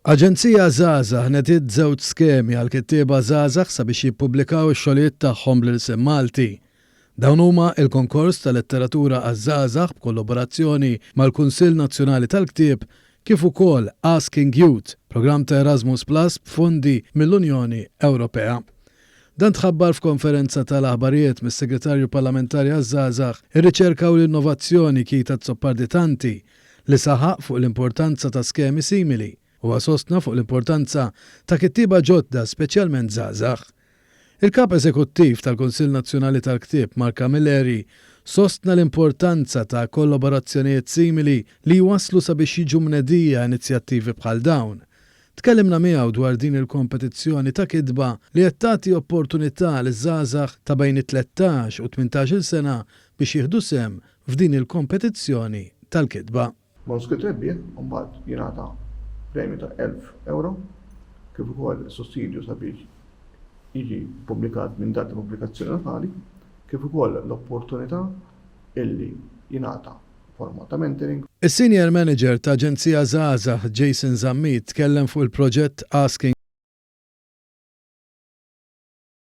Aġenzija Żgħażagħ nediet żewġ skemi għal kittieba żgħażagħ sabiex jippubblikaw ix-xogħlijiet tagħhom bl-ilsien Malti. Dawn huma il-Konkors ta' Letteratura għaż-Żgħażagħ b'kollaborazzjoni mal-Kunsill Nazzjonali tal-Ktieb kif ukoll Asking Youth, programm ta' Erasmus Plus b'fondi mill-Unjoni Ewropea. Dan tħabbar f'konferenza tal-aħbarijiet mis-Segretarju Parlamentari għaż-Żgħażagħ, ir-Riċerka u l-Innovazzjoni Keith Azzopardi Tanti, li saħaq fuq l-importanza ta' skemi simili. Huwa sostna fuq l-importanza ta' kittieba ġodda speċjalment żgħażagħ. Il-Kap Eżekuttiv tal-Kunsill Nazzjonali tal-Ktieb Mark Camilleri sostna l-importanza ta' kollaborazzjonijiet simili li jwasslu sabiex jiġu mnedija inizjattivi bħal dawn. Tkellimna miegħu dwar din il-kompetizzjoni ta' kitba li qed tagħti opportunità liż-żgħażagħ ta' bejn it-13 u t-18-il sena biex jieħdu sehem f'din il-kompetizzjoni tal-kitba. Manuskritt rebbieħ imbagħad jingħata premju ta' 1,000 ewro kif ukoll sussidju sabiex jiġi ppubblikat minn dar ta' pubblikazzjoni lokali, kif ukoll l-opportunità illi jingħata forma ta' mentoring. Is-Senior Manager ta' Aġenzija Żgħażagħ, Jason Zammit, tkellem fuq il-proġett Asking.